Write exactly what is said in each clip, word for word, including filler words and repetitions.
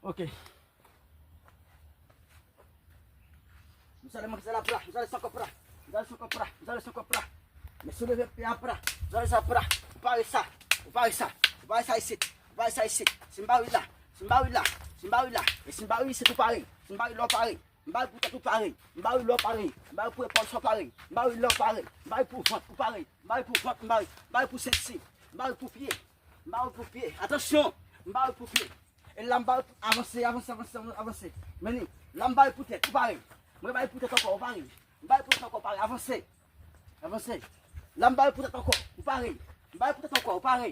Ok. M sale manke sa la pra, m sale san kòb pra, m sale san kòb pra, m sale san kòb pra. Mesye leve pye a pra, m sale sa pra. Ou pare sa, ou pare sa, ou pare sa isit, ou pare sa isit. Si m ba wi la, si m ba wi la, si m ba wi la, e si m ba wi isit ou pare, si m ba wi la ou pare. M ba wi pou tèt ou pare, m ba wi la ou pare, m ba wi pou epòl sa ou pare, m ba wi la ou pare, m ba wi pou vant ou pare, m ba wi pou vant, m ba wi, m ba wi pou senti, m ba wi pou pye, m ba wi pou pye. Atansyon, m ba wi pou pye. E la m ba wi pou avanse, avanse, avanse, avanse. Vini, la m ba wi pou tèt, ou pare. Mwen ba wi pou tèt ankò, ou pare. M ba wi pou tèt ankò, ou pare, avanse. Avanse. La m ba wi pou tèt ankò, ou pare. M ba wi pou tèt ankò, ou pare.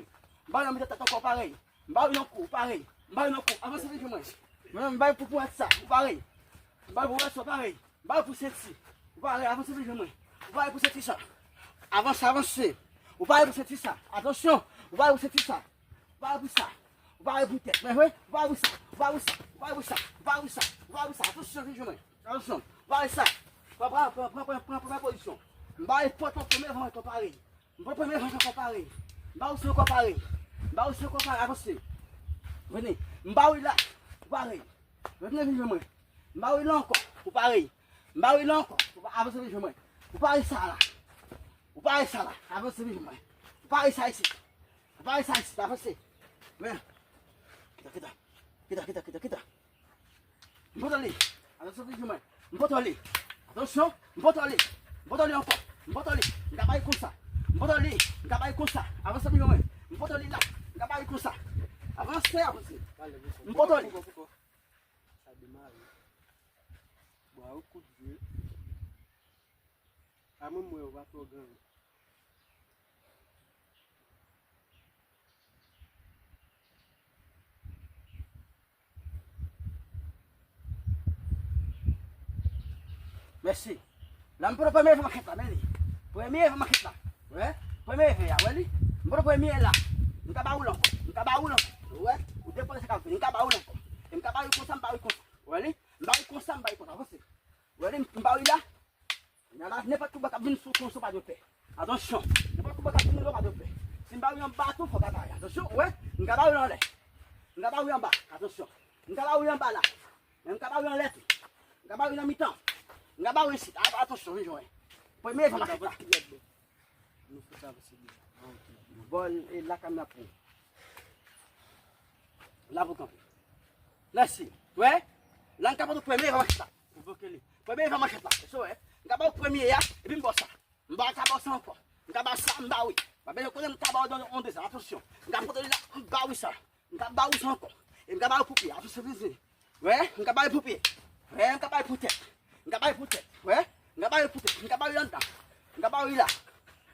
M ba wi nan mitan tèt ankò, ou pare. M ba wi nan kou, ou pare. M ba wi nan kou, avanse vin jwenn mwen. Mwen menm, m ba wi pou ponyèt sa, ou pare. M ba wi pou ponyèt sa, ou pare. M ba wi pou senti, ou pare, avanse vin jwenn mwen. Ou pare pou senti sa. Avanse, avanse. Ou pare pou senti sa. Atansyon, ou pare pou senti sa. Ou pare pou sa. Ou pare pou tèt. Mwen, wi. Ou pare pou sa. Ou pare pou sa. Ou pare pou sa. Ou pare pou sa. Ou pare pou sa. Atansyon, vin jwenn mwen. Atansyon. Ou pare sa. Pran, pran, pran pozisyon. M ba wi pòt an premye van, pare. M pran premye van ankò, pare. M ba wi san ankò, pare. M ba wi san ankò, pare. Avanse. Vini. M ba wi la. Ou pare. Retounen vin jwenn mwen. M ba wi la ankò. Ou pare. M ba wi la ankò. Ou pa, avanse vin jwenn mwen. Ou pare sa la. Ou pare sa la. Avanse vin jwenn mwen. Ou pare sa isit. Ou pare sa isit. Avanse. Men. Kita, kita. Kita, kita, kita, kita. M pote li. Atansyon, vin jwenn mwen. M pote li. Atansyon, m pote li. M pote li ankò. M pote li. M ka ba wi konsa. M pote li. M ka ba wi konsa. Avanse vin jwenn mwen. M pote li la. M ka ba wi konsa. Avanse, avanse. M pote li. Sa demare. Bwa yo kout vre. A mwen, mwen, yo pa twò gran. Mèsi. La, m pran premye van mankèt la, men li. Premye van mankèt la. Wè? Premye van a, wè li? M pran premye la. M ka ba ou l ankò. M ka ba ou l ankò. Wè? Ou depoze sa k ap vini. M ka ba ou l ankò. E m ka ba ou konsa, m ba ou konsa. Wè li? M ba ou konsa, m ba ou konsa. Avanse. Wè li? M ba ou la. Kounye a la, nenpòt kout bwa k ap vin sou konso pa dwe pè. Atansyon. Nenpòt kout bwa k ap vin sou pa dwe pè. Si m ba ou anba tou, fò w ka pare. Atansyon, ou wè? M ka ba ou anlè. M ka ba ou anba. Atansyon. M ka ba ou anba la. Men m ka ba ou anlè tou. M ka ba ou nan mitan. M ka ba ou isit. A, atansyon, vin jwenn. Premye van mankèt la. Nou fout avanse byen. Bò e la kann la pou. La pou kanpe. Mèsi. Wè? La n ka ba ou premye van mankèt la. Ou bloke li. Premye van mankèt la. Èske w wè? M ka ba ou premye a, epi m ba w sa. M ba, ka ba w sa ankò. M ka ba w sa, m ba wi. Pa bezwen konnen m ka ba w nan yon dezyèm. Atansyon. M ka pote li la, m ba wi sa. M ka ba wi sa ankò. E m ka ba wi pou pye. Atansyon, vini. Wè, m ka ba wi pou pye. Wè, m ka ba wi pou tèt. M ka ba wi pou tèt. Wè, m ka ba wi pou tèt. M ka ba wi anndan. M ka ba wi la.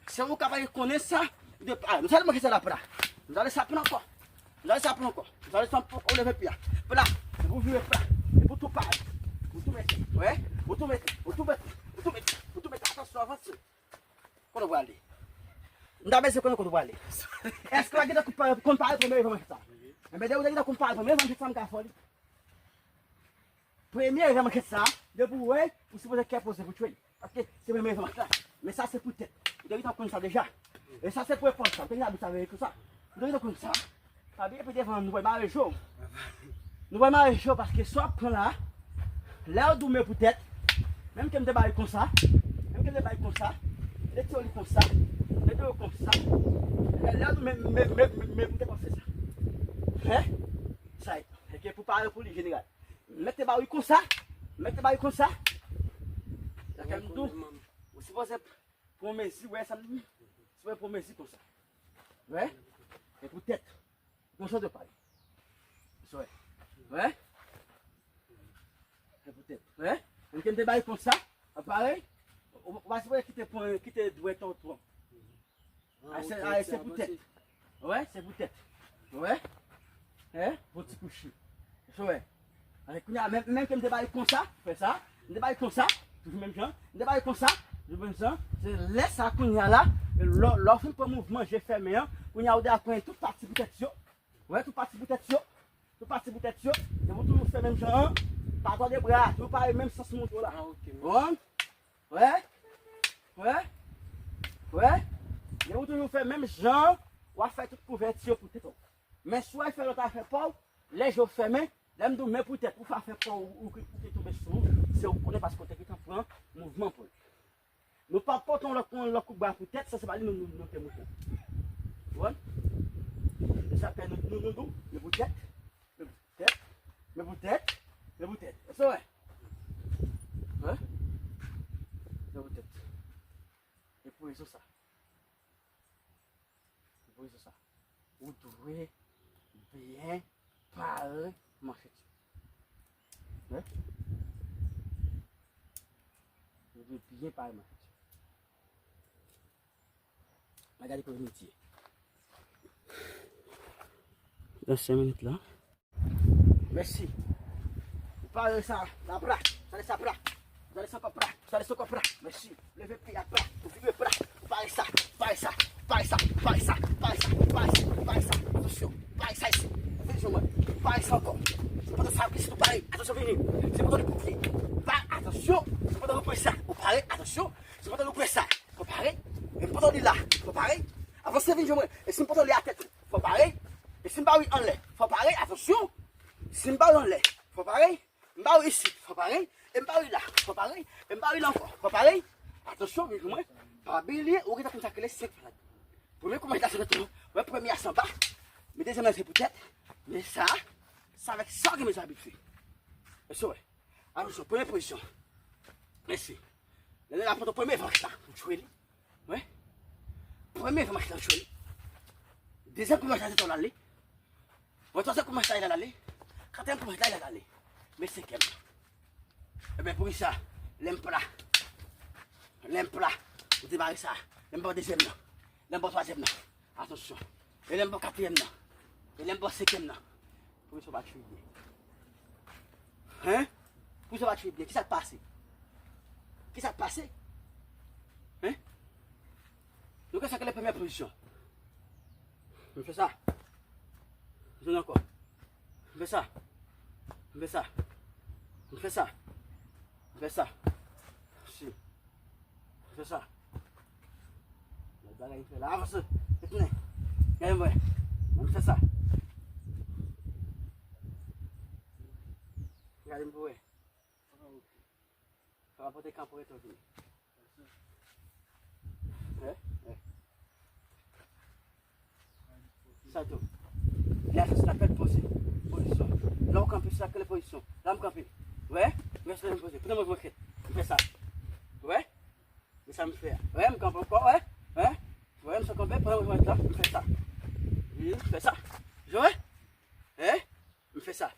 Se ou k ap konnen sa. De pa, m sale manke sa la pra. M sale sa pran ankò. M sale sa pran ankò. M sale sa pran ankò, leve pye a. Pra. E pou vire pra. E pou tou pare. Pou tou mete. Wè, pou tou mete. Pou tou mete. Pou tou mete. Pou tou mete. Atansyon, avanse. Kote w prale? M ta bezwen konnen kote w prale. Èske w gentan konn pare, konn pare premye van mankèt sa? Enben, depi w te gentan konn pare premye van mankèt sa, m ka fè w li. Premye van mankèt sa, depi w wè, ou sipoze kè poze pou tchwe l. Paske se premye van mankèt la. Men sa se pou tèt. Ou te gentan konn sa deja. E sa se pou epòl sa. Ou te gentan di sa veye konsa. Ou te gentan konn sa. Pa bliye pi devan nou pral mare je w. Nou pral mare je w paske sa w ap pran la, lè yo di w men pou tèt, menm ke m te ba wi konsa, menm ke m te ba wi konsa, m te tire li konsa, m te tire konsa. Lè, lè yo di w men, men, men, men, men, m te panse sa. Hein? Sa e, e ke pou pare pou li jeneral. Mèt te ba wi konsa, mèt te ba wi konsa. Sa ke m di w, ou sipoze pran mezi, wè sa m di? Sipoze pran mezi konsa. Wè? E pou tèt. Gon jan de pay. Sa w wè. Wè? Se pou tèt. Wè? Menm ke m te bay konsa, pa parèy? Ou, ou pa sipoze kite pwen, kite dwèt ou twòp. Ah, se, ah, se pou tèt. Wè, se pou tèt. Wè? Hein? Pou ti kouchi. Wè. Alè, kounye a, menm, menm ke m te bay konsa, fè sa. M te bay konsa, toujou menm jan. M te bay konsa, toujou menm jan. Se lè sa kounye a la, lè, lè w fin pran mouvman je fèmen an, kounye a ou deja konn tout pati pou tèt yo. Wè, tout pati pou tèt yo. Tout pati pou tèt yo. Depi w toujou fè menm jan an, pa tòde bra, toujou pare menm sans mouton la. Ah, ok. Bon. Wè? Wè? Wè? Depi w toujou fè menm jan, w ap fè tout kouvèti yo pou tèt ou. Men si w al fè lòt afè pa w, lè je w fèmen, lè m di w men pou tèt, ou fè afè pa w, ou, ou, ou te tonbe sou ou, se ou konnen paske w te gentan pran mouvman pou l. Nou pa pote yon lòt, yon lòt kout bra pou tèt, sa se pa li nou, nou, nou te moute. Ou konprann? Se sa k fè nou, nou, nou, nou, nou pou tèt, nou pou tèt, nou pou tèt, nou pou tèt. Èske w wè? Hein? Nou pou tèt. E pou rezon sa. Se pou rezon sa. Ou dwe byen pare manchèt yo. Wi. Ou dwe byen pare manchèt yo. N a gade kote nou ye. Nan senk minit la. Mèsi. Ou pare sa, la pra. Sa de sa pra. Sa de sa ankò pra. Sa de sa ankò pra. Mèsi. Leve pye a pra. Ou vire pra. Ou pare sa. Pare sa. Pare sa. Pare sa. Pare sa. Pare sa. Pare sa. Pare sa. Atansyon. Pare sa isi. Ou vin jwenn mwen. Pare sa ankò. Se pandan sa glise tou pare. Atansyon vini. Se pandan li pou pye. Pa, atansyon. Se pandan ou pran sa. Ou pare. Atansyon. Se pandan ou pran sa. Fò pare. E pandan li la. Fò pare. Avanse vin jwenn mwen. E si m pandan li atè tou. Fò pare. E si m ba wi anlè. Fò pare. Atansyon. Si m ba wi anlè. Fò pare. M ba wi isit. Fò pare. E m ba wi la. Fò pare. E m ba wi la ankò. Fò pare. Atansyon, vin jwenn mwen. Pa bliye, ou gentan konn sa k rele senk fwa. Premye kou manch la se nan tron. Wè premye a se anba. Men dezyèm nan se pou tèt. Men sa, sa avèk sa ou gen bezwen abitye. Èske w wè? Atansyon, premye pozisyon. Mèsi. Lè l ap pran premye manch la, ou jwe li. Wi. Premye manch la, ou jwe li. Dezyèm manch la, se tò l ale. Bon, twazyèm manch la, l ale. Katriyèm manch la, l ale. Men senkyèm. Ebyen, pou kisa? Lè m pa la. Lè m pa la. Ou demare sa. Lè m ba w dezyèm nan. Lè m ba w twazyèm nan. Atansyon. E lè m ba w katriyèm nan. E lè m ba w senkyèm nan. Poukisa w pa tchwil byen? Hein? Poukisa w pa tchwil byen? Kisa k pase? Kisa k pase? Hein? Nou ka sakle premyè pozisyon. M fè sa. Jwenn ankò. M fè sa. M fè sa. M fè sa. M fè sa. Si. Fè sa. Lòt bagay m fè la. Avanse. Retounen. Gade m wè. Mwen fè sa. Gade m pou wè. Sa va pote kanpo eto vini. Wè? Wè. Sa tou. Lè sa, se la pèd poze. Pozisyon. Lè w kanpe, se la kele pozisyon. La m kanpe. Wè? Reste la m poze. Pran mwen vòkèt. M fè sa. Wè? Men sa m fè a. Wè, m kanpe ankò, wè? Wè? Wè, m sa kanpe, pran mwen la, m fè sa. Wi, m fè sa. Jwe? Wè? M fè sa.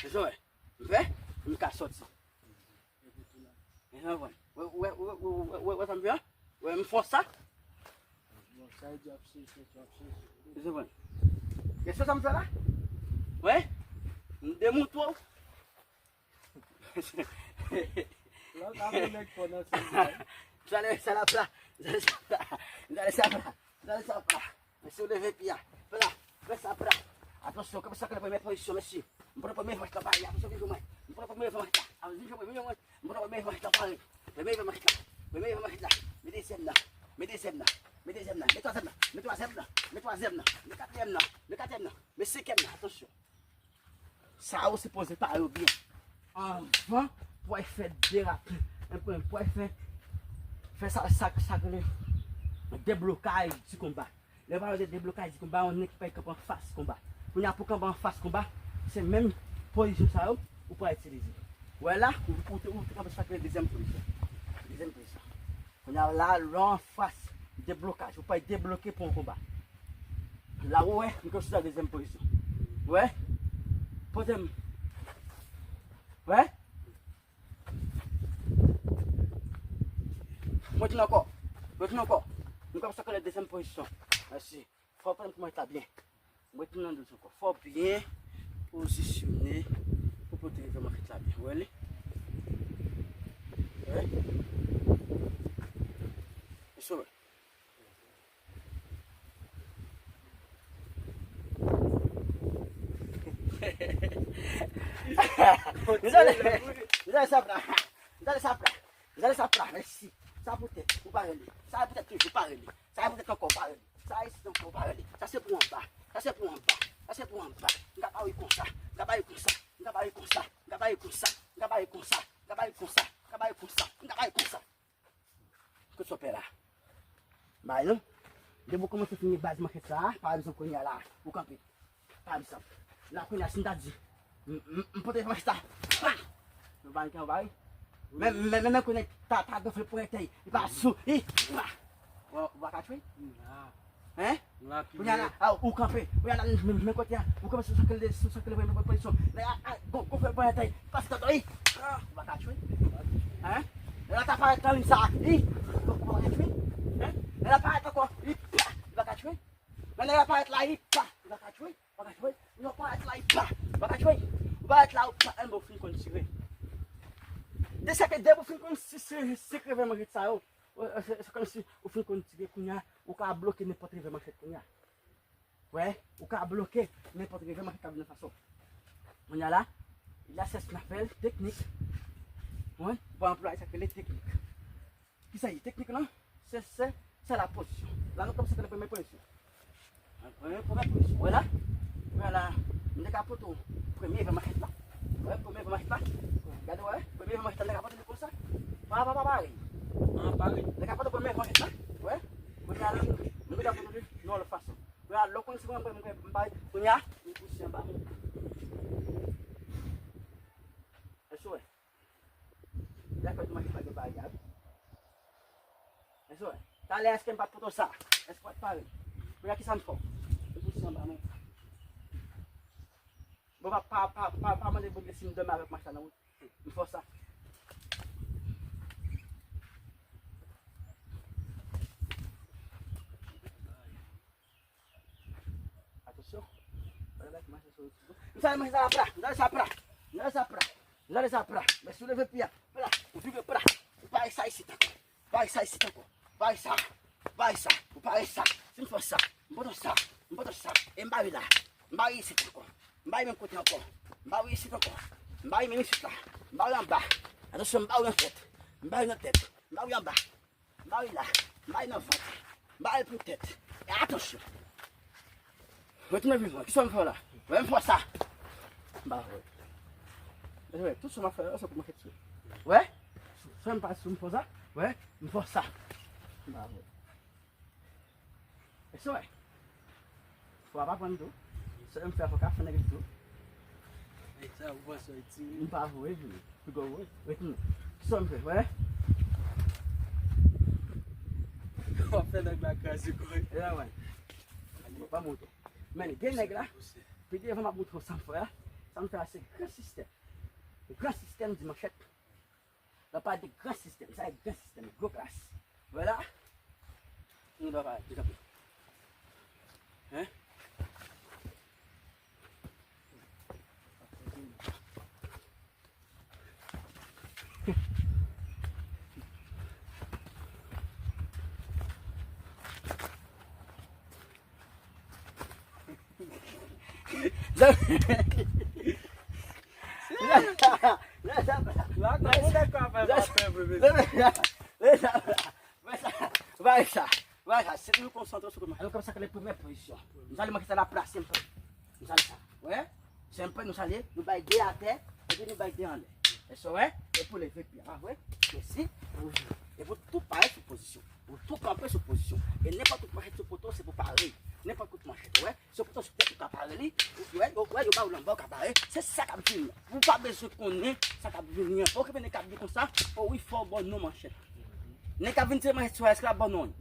Jwe? M fè? M ka sòti. E sa m fè. Wè, wè, wè sa m fè a? Wè, m fòs sa. Bon, sa e di ap sezi, ap sezi. Èske w konprann? Èske w wè sa m fè la? Wè? M demoute w. Lòt ap yon nèg fò nan sezi la. Sa lè sa la pla. Sa lè sa pla. Sa lè sa pla. Sa lè sa pla. Mèsi, ou leve pye a. Pla. Fè sa pla. Atansyon, kòm sa ke premyè pozisyon, mèsi. M pran premye manch la pare. Atansyon, vin jwenn mwen. M pran premye manch la. Vin jwenn mwen, vin jwenn mwen. M pran premye manch la pare. Premye manch la. Premye manch la. Men dezyèm nan. Men dezyèm nan. Men dezyèm nan. Men twazyèm nan. Men twazyèm nan. Men twazyèm nan. Men katriyèm nan. Men katriyèm nan. Men katriyèm nan. Men senkyèm nan. Atansyon. Sa ou sipoze pare w byen. Anvan pou w al fè derape. Pou w al fè, fè sa, sa, sa k rele deblokaj di konba. Lè yo pale de deblokaj di konba, yon nèg ki pral kanpe anfas konba. Kounye a pou kanpe anfas konba, se menm pozisyon sa yo ou pral itilize. Ou wè la, ou, ou, ou te kanpe sa k rele dezyèm pozisyon. Dezyèm pozisyon. Kounye a la, lè w anfas deblokaj, ou pral debloke pou yon konba. La ou wè, m kanpe sou sa dezyèm pozisyon. Ou wè? Poze m, Wè? Mwen tounen ankò. Mwen tounen ankò. Nou kòmanse ak dezyèm pozisyon. Mèsi. Fò w pran pou mwen ta byen. Mwen tounen nan dous ankò. Fò w byen pozisyone pou pote rive manchèt la byen. Wè li? Wè? Mèsi wè. Mizale, mizale sa pra. Mizale sa pra. Mizale sa pra. Mèsi. Sa pou tèt. Ou pa rele. Sa pou tèt toujou. Pa rele. Sa pou tèt ankò. Pa rele. Sa isit ankò. Pa rele. Sa se pou anba. Sa se pou anba. Sa se pou anba. M ka ba ou konsa. M ka ba ou konsa. M ka ba ou konsa. M ka ba ou konsa. M ka ba ou konsa. M ka ba ou konsa. M ka ba ou konsa. M ka ba ou konsa. Kote w pè la? Bay non. Depi w kòmanse fini baz manchèt sa a, pa egzanp kounye a la, ou kanpe. Pa egzanp. La kounye a si m ta di, m, m, m pote manchèt sa. Pa! Nou pa gen anba wi. Men, men, men, men kounye ta, ta gonfle pou entèy. Li pa sou. Li, pa! Ou, ou pa ka tchwe? Hein? Kounye a la, a, ou kanpe. Kounye a la, men, men kote a. Ou kanpe sou sakle, sou sakle, men, men pozisyon. Lè a, a, gon, gon fè bwen atè. Pase tòtò, i. Ah, ou pa ka tchwe. Hein? Lè la ta parèt nan liy sa, i. Ou pa ka tchwe. Hein? Lè la parèt ankò, i, pa. Ou pa ka tchwe. Men lè la parèt la, i, pa. Ou pa ka tchwe. Ou pa ka tchwe. Lè la parèt la, i, pa. Ou pa ka tchwe. Ou parèt la, ou pa. Enben, ou fin konn tire. De sa ke depi ou fin konn si, si, si, revè manchèt sa yo. Ou, ou, se, se kòmsi ou fin konn tire kounye a, ou ka bloke nenpòt revè manchèt kounye a. Wè, ou ka bloke nenpòt revè manchèt k ap vin anfas ou. Kounye a la, egzèsis n ap fè l teknik. Wè, ou pa anplwaye sa k rele teknik. Kisa ye teknik lan? Se, se, se la pozisyon. La nou kòmanse nan premye pozisyon. Premye, premye pozisyon. Wè la. Wè la. M te ka pote w premye revè manchèt la. Wè, premye revè manchèt la. Gade, wè. Premye revè manchèt la, m te ka pote l konsa. Pa, pa, pa, pare. Ah, pare. M te ka pote premye revè manchèt la. Wè. Kounye a la, m te ka pote l nan lòt fason. Wè, lè w konn se mwen, mwen, mwen, mwen, kounye a, m pouse anba mwen. Èske w wè? Dakò, tou manchèt pa gen parèy a wi. Èske w wè? Talè, èske m pa t pote w sa? Èske w pa t pare? Kounye a, kisa m fè w? M pouse anba mwen. Bon, pa, pa, pa, pa, pa mande Bondye si m dòmi avèk manchèt la nan wout. M fè w sa. Atansyon. Gade la ki mache sou ti do. M sale manchèt sa pra. M sale sa pra. M sale sa pra. M sale sa pra. Men si w leve pye a. Pra. Ou vire pra. Ou pa rete sa isit ankò. Pa rete sa isit ankò. Pa rete sa. Pa rete sa. Ou pa rete sa. Si m fè sa. M pote sa. M pote sa. E m bare la. M bare isit ankò. M bare menm kote ankò. M bare isit ankò. M bare menm isit la. M bare anba. Atansyon, m bare nan tèt. M bare nan tèt. M bare anba. M bare la. M bare nan vant. M bare pou tèt. E atansyon. Retounen vivan. Kisa m fè w la? Wè, m fè w sa. M pa wè. Wè, tout sa m ap fè la, se pou m fè tire. Wè? Sa m pa sou m fè w sa. Wè? M fè w sa. M pa wè. Èske w wè? Fò w ap aprann tou. Sa m fè fò w ka fè nèg tou. Nèg sa, ou panse w tire? M pa vre, wi. Piga w wè. Retounen. Kisa m fè, wè? W ap fè nèg la kraze kò l. E la, wè. Bon, pa monte. Men, gen nèg la. Pi devan m ap montre w sa m fè a. Sa m fè a, se gran sistèm. Gran sistèm di manchèt. L ap pale de gran sistèm. Sa e gran sistèm, gwo klas. Vwala. Nou dwa pale, detann. Hein? Bay sa, bay sa, se nou konsantre sou kòman. Alò, kòm sa, ke le premye pozisyon. Nou sale manke sa la plas, se m pran. Nou sale sa. Wè? Se m pran, nou sale, nou bay de atè, epi nou bay de anlè. Èske w wè? E pou leve pye a, wè? Mèsi. Epi tou pare sou pozisyon. Ou tou kanpe sou pozisyon. E nenpòt kout manchèt sou poto, se pou pare. Nenpòt kout manchèt, wè. Se poto sou tèt ou ka pare li. Ou wè, ou wè, yo ba ou lanmò ou ka pare. Se sa k ap vini. Ou pa bezwen konnen sa k ap vini an. Pa okipe nèg k ap vin konsa. O wi, fò w ba w non manchèt. Nèg k ap vin tire manchèt sou w, èske l ap ba w non?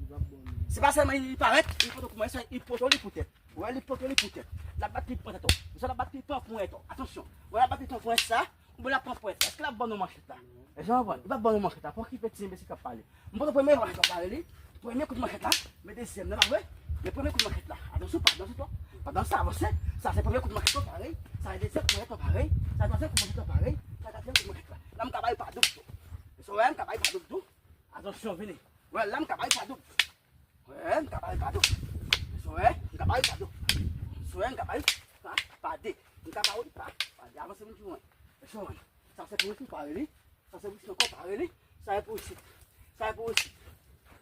Se pa sèlman li parèt, li poto kouman, li poto li pou tèt. Wè, li poto li pou tèt. L ap bat li pou tèt ou. Sa l ap bat li pou tèt ou. Atansyon. Wè, l ap bat li pou tèt sa. Bon, l ap pran pwès. Èske l ap ban nou manchèt la? Èske l ap ban nou manchèt la? Pa okipe ti enbesil k ap pale. M pote premye manchèt la, pare li. Premye kout manchèt la, men dezyèm nan, pa vre? Men premye kout manchèt la. Atansyon, pa danse twòp. Pa danse, avanse. Sa se premye kout manchèt la, pare. Sa se dezyèm kout manchèt la, pare. Sa se twazyèm kout manchèt la, pare. Sa se katriyèm kout manchèt la. La, m ka ba l pa doub tou. Èske w wè, m ka ba l pa doub tou. Atansyon, vini. Wè, la, m ka ba l pa doub. Wè, m ka ba l pa doub. Èske w wè, m ka ba l pa doub. Èske w wè, m ka ba l pa, pa de. M ka ba l pa, pa de. Avanse, vin sou mwen. Èske w wè? Sa se pou isit, pare li. Sa se pou isit ankò, pare li. Sa se pou isit. Sa se pou isit.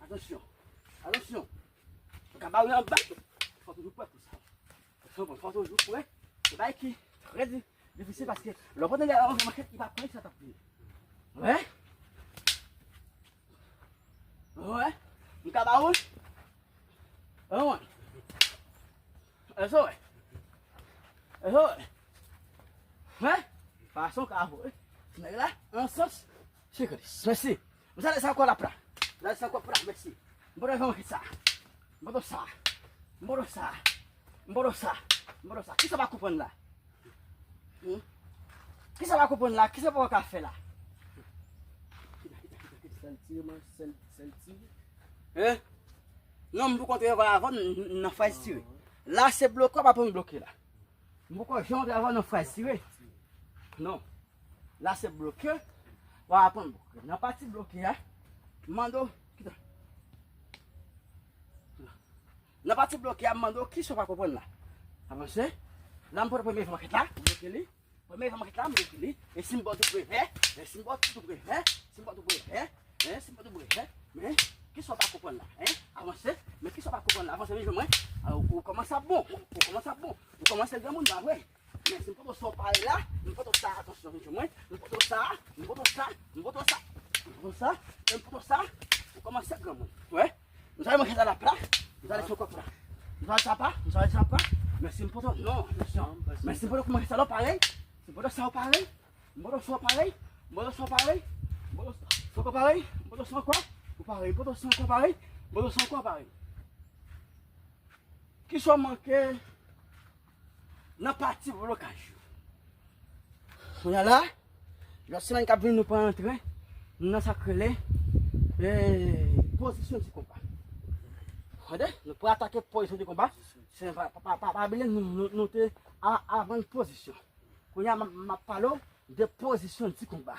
Atansyon. Atansyon. Ou ka ba w anba. Fò toujou prè pou sa. Fò, fò toujou prè. Se bagay ki trè di-, difisil paske lè w pa tande yon manchèt ki pa prè, sa t ap vini. Wè? Wè? M ka ba w? Wè? Èske w wè? Èske w wè? Wè? Fason ka avoye. Ti nèg la, an sans. Sikris. Mèsi. M salye sa ankò la pra. M salye sa ankò pra. Mèsi. M pote fè manchèt sa. M pote sa. M pote sa. M pote sa. M pote sa. Kisa w pa konprann la? Hmm? Kisa w pa konprann la? Kisa w pa ka fè la? Sèl tire, man, sèl, sèl tire. Eh? Non, m pou kontre avan, n-, n-, nan fraz tire. La, se bloke, w pa pou m bloke la. M poko janm travay nan fraz tire. Non. La se bloke. W a aprann bloke. Nan pati bloke a, m mande w, kite. Nan pati bloke a, m mande w kisa w pa konprann la. Avanse. La, m pote premye manchèt la, m bloke li. Premye manchèt la, m bloke li. E si m bò tou prevè, e si m bò tou prevè, si m bò tou prevè, e si m bò tou prevè, men kisa w pa konprann la, en? Avanse, men kisa w pa konprann la, avanse, vin jwenn mwen. A, ou, ou kòmanse ap bon, ou kòmanse ap bon, ou kòmanse granmoun, pa vre? Men si m pote w sa w pare la, m pote w sa, atansyon, vin jwenn mwen, m pote w sa, m pote w sa, m pote w sa, m pote w sa, m pote w sa, ou kòmanse granmoun. Wè? M sa manje sa la pra, m sa lese ankò pra. M sa lese apa, m sa lese apa. Men si m pote w, non, atansyon. Men si m pote w kòmanse sa la, w pare. Si m pote w sa, w pare. M pote w sa, w pare. M pote w sa, w pare. M pote w sa ankò, w pare. M pote w sa ankò, w pare. M pote w sa ankò, w pare. M pote w sa ankò, w pare. Kisa w manke nan pati blokaj yo? Kounye a la, lòt semèn k ap vini, nou pral antre nan sa k rele, eh, pozisyon di konba. Tande? Nou pral atake pozisyon di konba. Se pa, pa, pa, pa bliye, nou, nou, nou te a, avan pozisyon. Kounye a, m, m ap pale w de pozisyon di konba.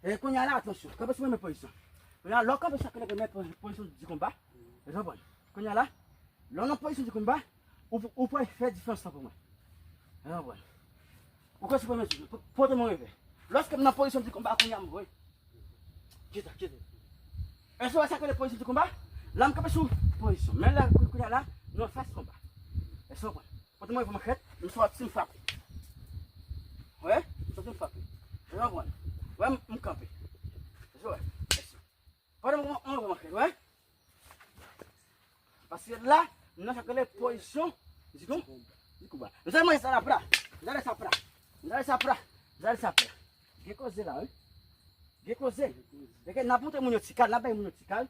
E kounye a la, atansyon, kanpe sou premye pozisyon. Kounye a, lè w kanpe sou sa k rele premye pozi-, pozisyon di konba, e konprann. Kounye a la, lè w nan pozisyon di konba, ou, ou pral fè diferans lan pou mwen. E konprann. Ou kanpe sou premye pozisyon, po-, pote men w revè. Lòske m nan pozisyon di konba, kounye a m voye. Kite, kite. Èske w wè sa k rele pozisyon di konba? La, m kanpe sou pozisyon. Men la, kou-, kounye a la, nou an faz konba. Èske w konprann? Pote mwen yon manchèt, m sòti m frape. Wè? M sòti m frape. Wè, m konprann. Wè, m, m kanpe. Èske w wè? Mèsi. Pote mwen yon manchèt, wè? Paske la, m nan sa k rele pozisyon di kon-, di konba. M sa manje sa la pra. M sa lese sa pra. M sa lese sa pra. M sa lese sa pra. Gen koze la, wi. Gen koze. Gen koze. N ap montre moun yo ti kal, n ap bay moun yo ti kal.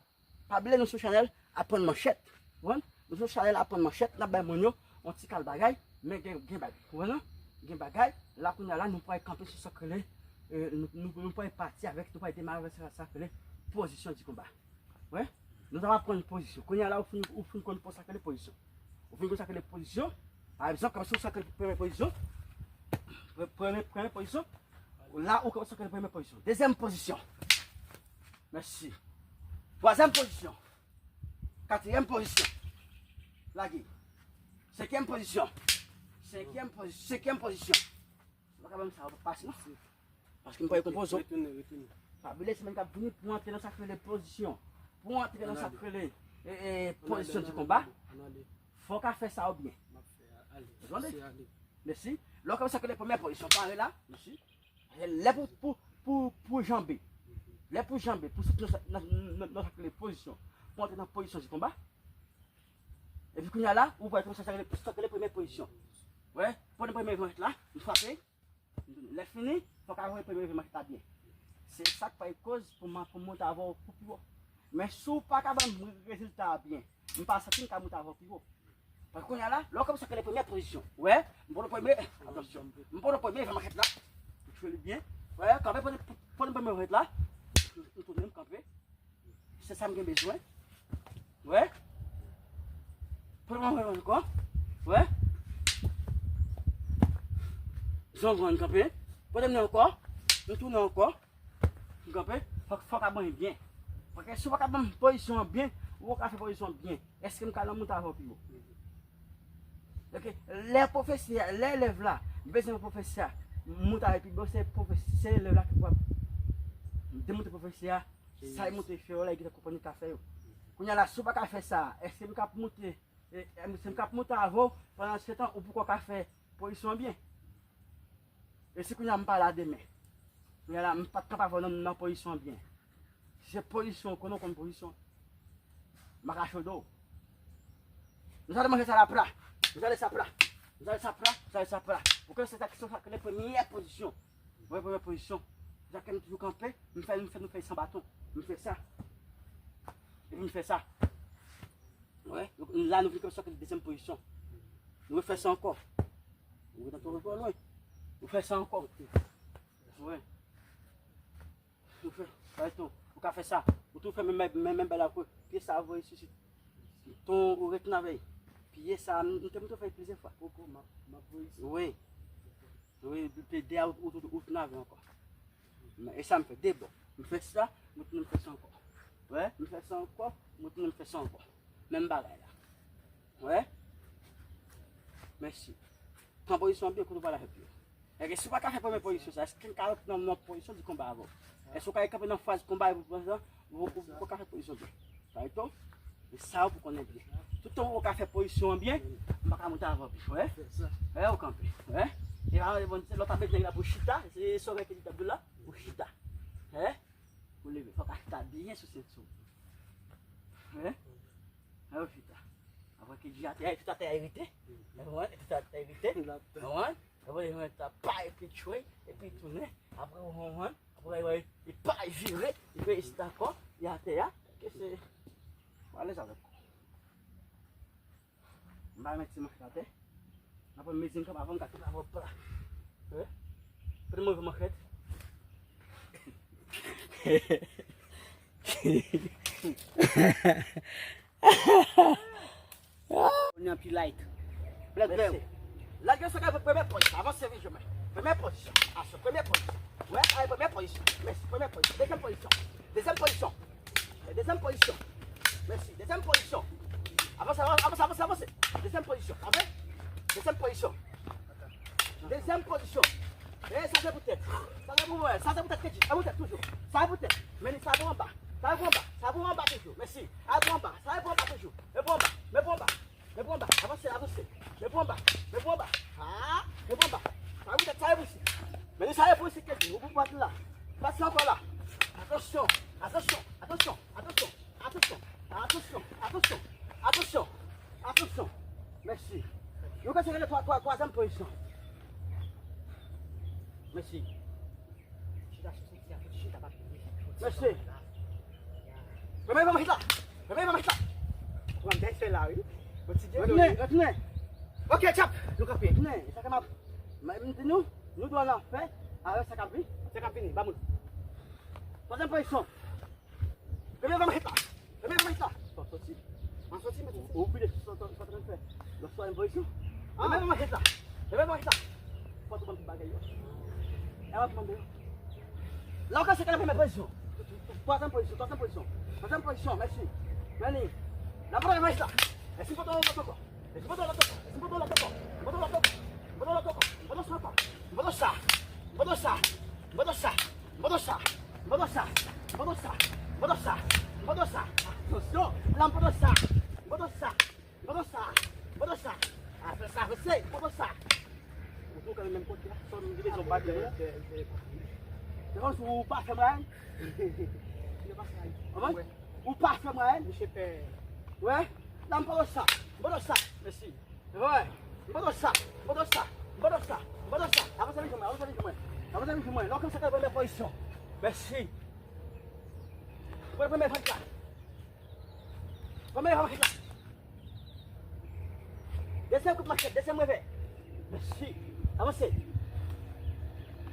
Pa bliye nou sou chanèl Aprann Manchèt. Konprann? Nou sou chanèl Aprann Manchèt, n ap bay moun yo yon ti kal bagay, men gen, gen bagay. Konprann non? Gen bagay. La kounye a la, nou pral kanpe sou sa k rele, eh, nou, nou, nou pral pati avèk, nou pral demare avèk sa, sa k rele pozisyon di konba. Wè? Nou t ap aprann pozisyon. Kounye a la, ou fin, ou fin konn sa k rele pozisyon. Ou fin konn sa k rele pozisyon. Pa egzanp, kanpe sou sa k rele premye pozisyon. Pre-, premye, premye pozisyon. La, ou kanpe sou sa k rele premye pozisyon. Dezyèm pozisyon. Mèsi. Twazyèm pozisyon. Katriyèm pozisyon. Lage. Senkyèm pozisyon. Senkyèm pozi-, senkyèm pozisyon. Ou pa ka ban m sa, ou pa pase, non. Paske m pa konpoze w. Retounen, retounen. Pa bliye semèn k ap vini pou antre nan sa k rele pozisyon. Pou antre nan sa k rele, e, e, pozisyon di konba. Fò w ka fè sa w byen. Ou tande? Mèsi. Lè w ka sa k rele premyè pozisyon, pare la. Mèsi. Lè pou, pou, pou, pou janbe. Lè pou janbe, pou soti nan sa, nan, nan, nan sa k rele pozisyon. Pou antre nan pozisyon di konba. Epi kounye a la, ou pral sa k rele, sa k rele premyè pozisyon. Wè, pran premye manchèt la, m frape. Lè fini, fò w ka voye premye manchèt la byen. Se sa k fè koz pou m, pou m monte avè w pou pi wo. Men si w pa ka ban m rezilta a byen, m pa santi m ka monte avè w pi wo. Paske kounye a la, lè w kòmanse ak premyè pozisyon, wè, m pran premye, atansyon, m pran premye manchèt la, m fè li byen, Wè, kanpe, pran, pran premye manchèt la. M tounen, m kanpe. Se sa m gen bezwen. Wè. Pran manchèt ankò. Wè. Zongon, kanpe. Pran premye ankò. M tounen ankò. M kanpe. Fòk, fòk a ban byen. Paske si w pa ka ban m pozisyon an byen, ou pa ka fè pozisyon an byen. Èske m ka nan moute avè w pi wo? Ok, lè pwofesè a, lè elèv la bezwen pwofesè a moute avè l pi wo, se pwofesè, se elèv la ki pral demontre pwofesè a sa li montre fè yo la, li gentan konprann li ka fè yo. Kounye a la, si w pa ka fè sa, èske m ka ap moute, e, e, èske m ka ap moute avè w pandan se tan ou poko ka fè pozisyon an byen? E si kounye a m pa la demen? Kounye a la, m pa t kanpe avè w nan, nan pozisyon an byen. Si se pozisyon, konnen w konn pozisyon. M pa ka chode w. Nou sa ale manje sa la pra. Nou sa ale sa pra. Nou sa ale sa pra. Nou sa ale sa pra. Pou ke se sa ki se sa ki le premyè pozisyon. Wè, premyè pozisyon. Sa ke m toujou kanpe, m fè, m fè, nou fè san baton. M fè sa. Epi m fè sa. Wè, la nou vin kanpe sou dezyèm pozisyon. Nou refè sa ankò. Ou gentan twò, twò lwen. Ou fè sa ankò. Wè. Ou fè, pa etan, ou ka fè sa. Ou tou fè menm, menm, menm bagay la ankò. Pye sa voye sou sit. Ton ou retounen avè l. Pye sa, m, m te, m te fè l plizyè fwa. Poko, m ap, m ap voye sou. Wi. Wi, pye de a, ou, ou, ou tounen avè l ankò. Men, e sa m fè, de bò. M fè sa, m tounen m fè sa ankò. Wè, m fè sa ankò, m tounen m fè sa ankò. Menm bagay la. Wè. Mèsi. Pran pozisyon byen kote w pral avè pye w. Èske si w pa ka fè premye pozisyon sa, èske m ka rantre nan, nan pozisyon di konba avè w? Èske w ka kanpe nan faz konba epi w pran sa, ou, ou, ou pa ka fè pozisyon byen? Pa etan, e sa ou pou konnen byen. Toutan ou ka fè pozisyon an byen, m pa ka monte avè w pi, wè? Wè, ou kanpe, wè? E pa bon, se lòt ap bezwen la pou chita, se sovè ki t ap di la, pou chita. Wè? Ou leve, fòk a chita byen sou senti w. Wè? Wè, ou chita. Apre ki di atè, tout atè a irite. Ou konprann? Tout atè a irite. Ou konprann? Apre, li mete pa epi tchwe, epi tounen. Apre, ou konprann? Apre, li, li pa vire, li fè isit ankò, li atè a. Ke se, ou alèz avèk ou. M pa mete ti manchèt atè. M ap pran mezi m kanpe avan m ka tounen avè w pla. Wè? Pran move manchèt. Kounye a pi light. Black Bear. Lage sa ka premye pozisyon. Avanse vit, jemè. Premye pozisyon. Aso, premye pozisyon. Wè, ay, premye pozisyon. Mèsi, premye pozisyon. Dezyèm pozisyon. Dezyèm pozisyon. Dezyèm pozisyon. Mèsi. Dezyèm pozisyon. Avanse, avanse, avanse, avanse. Dezyèm pozisyon. Avanse. Dezyèm pozisyon. Dezyèm pozisyon. E sa se pou tèt. Sa se pou mwen. Sa se pou tèt, Kedji. Sa pou tèt toujou. Sa pou tèt. Men li sa pou anba. Sa pou anba. Sa pou anba toujou. Mèsi. Sa pou anba. Sa pou anba toujou. E pou anba. Men pou anba. Men pou anba. Avanse, avanse. Men pou anba. Men pou anba. Ah, men pou anba. Sa pou tèt, sa se pou isit. Men li sa se pou isit, Kedji. Ou pou bat la. Pase ankò la. Atansyon. Atansyon. Atansyon. Atansyon. Atansyon, atansyon, atansyon, atansyon, atansyon. Mèsi. Nou ka rele twa, twa, twazyèm pozisyon. Mèsi. Mèsi. Premye manchèt la. Premye manchèt la. Ou an bèl fè la, wi. Retounen, retounen. Ok, tchap. Nou kanpe. Retounen. E sa ke m ap, m, m di nou, nou dwe nan fè, avèk sa k ap vini. Sa k ap vini, ba moun. Twazyèm pozisyon. Premye manchèt la. Premye manchèt la. Fò soti. An soti, mèt soti. Ou pile sou sa w t ap fè. Nan twazyèm pozisyon. Premye manchèt la. Premye manchèt la. Fò tou ban tout bagay yo. E w ap mande yo. La ou ka seke nan premye pozisyon. Twazyèm pozisyon, twazyèm pozisyon. Twazyèm pozisyon, mèsi. Meni. La premye manchèt la. E si foto, foto, foto. Mèsi, mèsi, mèsi, mèsi, mèsi. Atansyon, la m pote sa. Mèsi, mèsi, mèsi, mèsi. Ou tou kanmenm menm kote a. Sò m gen bezwen bat li. Se kòmsi ou pa fè m anyen. Ou pa fè m anyen. Misye pè. Wè, la m pote sa. M pote sa. Mèsi. Wè. M pote sa. M pote sa. M pote sa. M pote sa. Avanse vin jwenn mwen. Avanse vin jwenn mwen. Avanse vin jwenn mwen. Lè w konn sa ka premye pozisyon. Mèsi. Premye, premye vant la. Premye vant la. Dezyèm kout manchèt. Dezyèm revè. Mèsi. Avanse.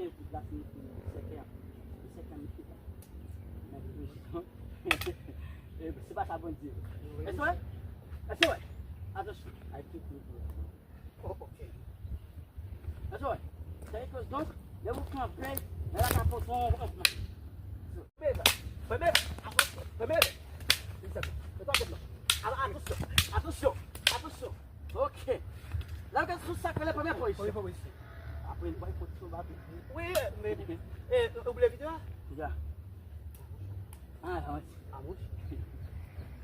ke vit la, se sèkè a. Se sèkè a, mesye. Men, e, se pa sa Bondye vle. Èske w wè? Èske w wè? Atansyon. Ay, tout moun. Oh, ok. Èske w wè? Sa vle di, donk, lè ou kanpe, lè la ka pote yon, yon, yon, premye, premye, premye, Atansyon, atansyon, atansyon. Ok. La, gade sou sa k rele premye pozisyon. Premye pozisyon. Apre, n pral kontinye bato. Wi, men, e, ou vle videyo a? Ya. Ah, ah, wi.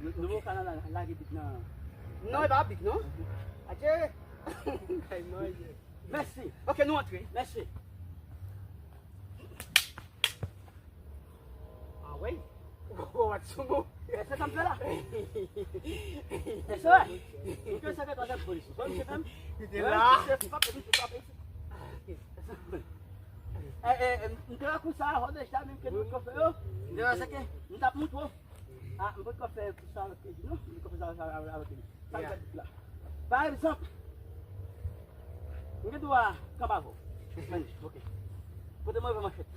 Nou, nou pa ka lage bit nan. Non, e pa bit, non. Adye. Kay manje. Mèsi. Ok, nou antre. Mèsi. Ah wi. Ou wè sou mou. E se sa m fè la. E se vre. Ou te sèvi twazyèm pozisyon. Sa misye fè m? Li te la. Misye frape, misye frape. E, e, e, m te wè kou sa, ou deja menm ke nou konfè yo. M te wè se ke m t ap montre w. Ah, m pa t konfè kou sa avèk kredi, non. M te konfè sa avèk kredi. Sa m fè la. Pa egzanp, m gen dwa kanpe avè w. Ok. Kote mwen pran manchèt.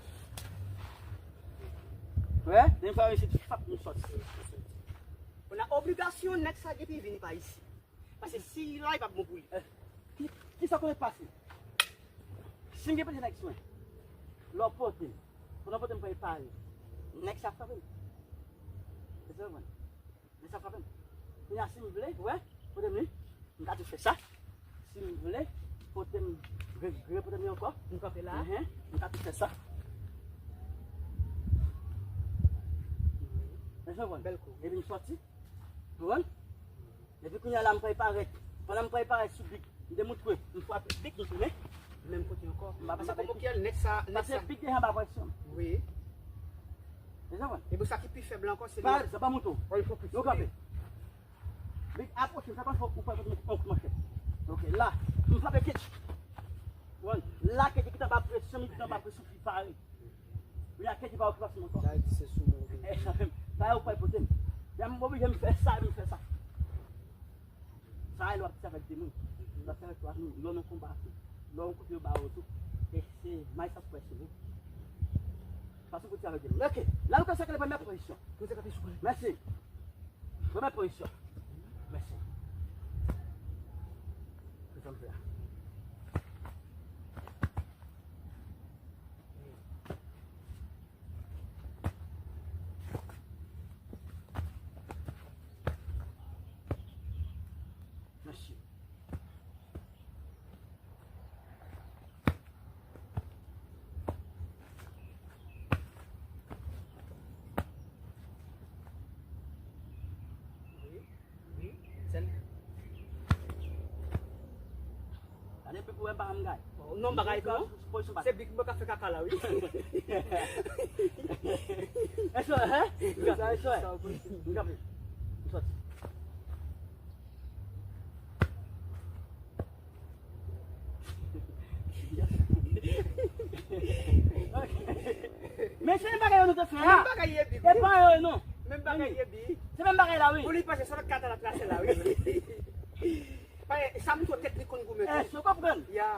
Wè, demen fwa isit, fap, m sòti. Ou nan obligasyon nèg sa depi vini pa isi. Paske si la, li p ap bon pou li. Eh, ki, ki sa konnen pase? Si m gen pete nèg swen, lè w pote m, pandan w pote m pral pare, nèg sa frape m. Èske w konprann? Men sa frape m. Kounye a, si m vle, ou wè, pote m li, m ka tou fè sa. Si m vle, pote m, re, re pote m li ankò. M kanpe la. Enhen, m ka tou fè sa. Èske w konprann? Bèl kou. Epi m sòti. Ou konprann? Epi kounye a la, m pral parèt. Pandan m pral parèt sou big, m demontre, m frape big, m tounen. Menm kote ankò. M pa pase avèk big. Nèg sa, nèg sa. Paske big deja anba presyon. Wi. Èske w konprann? Epi sa ki pi fèb la ankò, se li. Pa, sa pa monte w. Oh, li fè plis. Nou kanpe. Big apwoche, sa konn fè ou pral pote m yon kout manchèt. Ok, la, m frape ketch. Bon, la, ketch ki t anba presyon, li t anba presyon, li pare. Li a ketch pa okipe sou mwen ankò. Sa di se sou mwen. E sa menm. Sa ou pral pote m. Lè m oblije m fè sa, m fè sa. Sa e lè w ap di avèk de moun. Lè w ap di avèk twa moun. Lè w nan konba tou. Lè w kote yo ba ou tou. E se may sa pwè sou ou. Paske w kote avèk de moun. Ok. La nou ka sakle premyè pozisyon. Mèsi. Premyè pozisyon. Mèsi. Ane big ou wè m pa janm gaye. Non, m pa gaye tou non. Se big mwen ka fè kaka la, wi. Èske, hein? Gade, èske, gade. M sòti. Men se menm bagay yo nou te fè a. Menm bagay ye big. E pa yo non. Menm bagay ye big. Se menm bagay la, wi. Pou li pase sou lòt kata la trase la, wi. Sa m twò teknik konn goumen. Èske w konprann? Ya.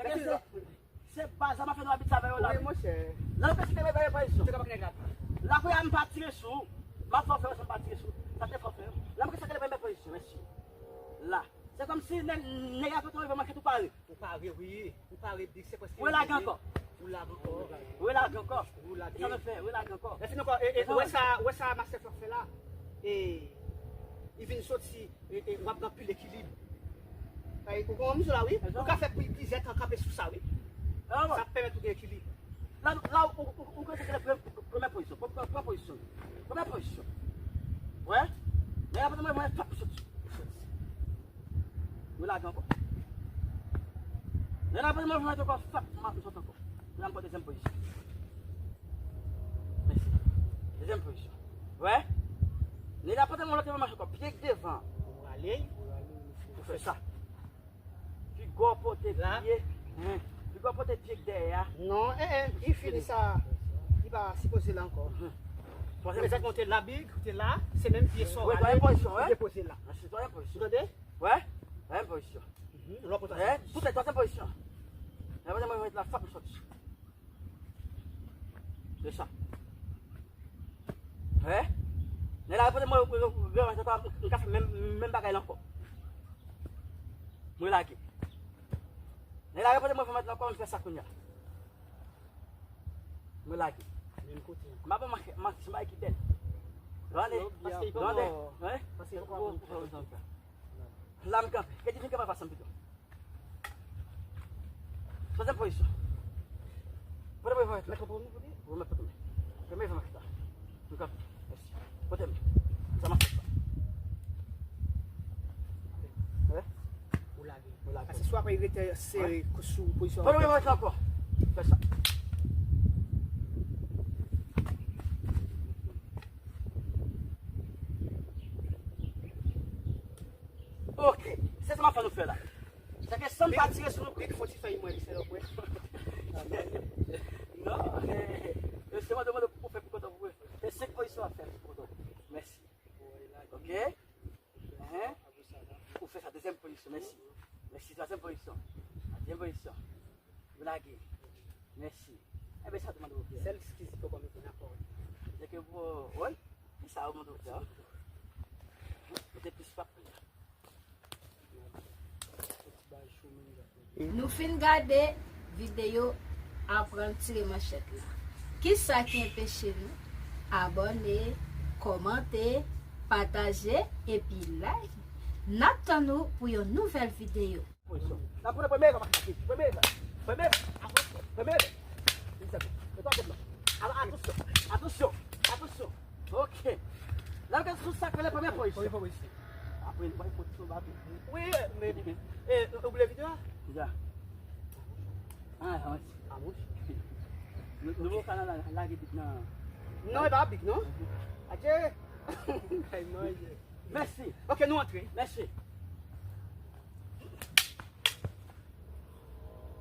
Nèg se, se baz la m ap fè nou abitye avè yo la. Wi, monchè. Lè nou pèsiste bay pozisyon. Te ka pa nèg la. La kounye a m pa tire sou ou. M ap fè w fè wè si m pa tire sou ou. Sa te fè w fè yo. Lè m pèsiste bay pozisyon, mèsi. La. Se kòmsi nèg, nèg la kote w rive manke tou pare. Ou pare, wi. Ou pare big, se prèske. Ou lage ankò. Ou lage ankò. Ou lage ankò. Ou lage. Sa nou fè, ou lage ankò. Lè fini ankò, e, e, ou wè sa, ou wè sa Master Fòk fè la? E, li vin soti, e, e, w ap gen anpil ekilib. Ay, ou konprann sa, wi. Ou ka fè pli, plizyè tan kanpe sou sa, wi. Sa ap pèmèt ou gen ekilib. La, la, ou, ou, ou konsantre nan premyè, premyè pozisyon. Pran, pran, pran pozisyon. Premyè pozisyon. Wè? Lè la pote mwen, mwen, fap, soti. Soti. Ou lage ankò. Lè la pote mwen, mwen, ankò, fap, m ap soti ankò. Lè la m pran dezyèm pozisyon. Mèsi. Dezyèm pozisyon. Wè? Lè la pote mwen, lòt mwen, mache ankò. Pye k devan. Ou rale. Ou fè sa. Piga w pote pye. Piga w pote pye k dèyè a. Non, en, en, li fini sa. Li pa sipoze la ankò. Twazèm. Mezanmi, ou te la big, ou te la, se menm pye sa w ale, ou depoze la. Mèsi, twazèm pozisyon. Ou tande? Wè? Twazèm pozisyon. Lòt kote. Poutèt twazèm pozisyon. Lè twazèm pozisyon, la fap m soti. Se sa. Wè? Nèg la repoze mwen, mwen, mwen, mwen, mwen, mwen ka fè menm, menm bagay la ankò. Mwen lage. Nèg la repoze mwen, mwen, mwen, mwen fè sa kounye a. Mwen lage. Menm kote. M ap manke, manke, se bagay ki bèl. Gade, gade. Wè? Paske poko, poko, poko. La m kanpe. Kèt di vin kanpe anfas mwen pito. Twazyèm pozisyon. Pote mwen, pote mwen. Mèt pote mwen, pote. Ou mèt pote mwen. Pote mwen, pote mwen. M kanpe. Mèsi. Pote mwen. Sa m ap fè sa. Wè? Ou lage. Ou lage. Paske si w ap rete sere sou pozisyon. Pote mwen, pote mwen ankò. Fè sa. Ok. Se sa m ap fè nou fè la. Se ke san m pa tire sou nou. Big fò ti fèy mwen, li se lòk wè. Non, eh, eh, se mande, mande pou fè pou kontan pou mwen. Se senk pozisyon a fè pou kontan. Mèsi. Ok. Hein? Ou fè sa, dezyèm pozisyon, mèsi. Mèsi, twazyèm pozisyon. Katriyèm pozisyon. Ou lage. Mèsi. Enben, sa te mande ou fè. Sèl eskiz ki poko mete nan kò. Se ke pou, wi. Ki sa ou mande ou fè, hein? Mete plis pap. Nou fin gade videyo aprann tire manchèt la. Kisa ki anpeche nou abòne, kòmante, pataje epi like? N ap tann ou pou yon nouvèl videyo. Pozisyon. N ap pran premye evan, premye evan, premye evan, premye evan, premye evan. Mezanmi, e twazyèm nan. Al, atansyon, atansyon, atansyon. Ok. N ap gade sou sa k rele premye pozisyon. Premye pozisyon. Apre, nou pral fè sou bato. Wi, men, e, ou bliye videyo a? Ya. Ah, ah, ah, wi. Nou, nou ka nan la, lage bit nan. Non, e pa bit, non. Adye. Ay, manje. Mèsi. Ok, nou antre. Mèsi.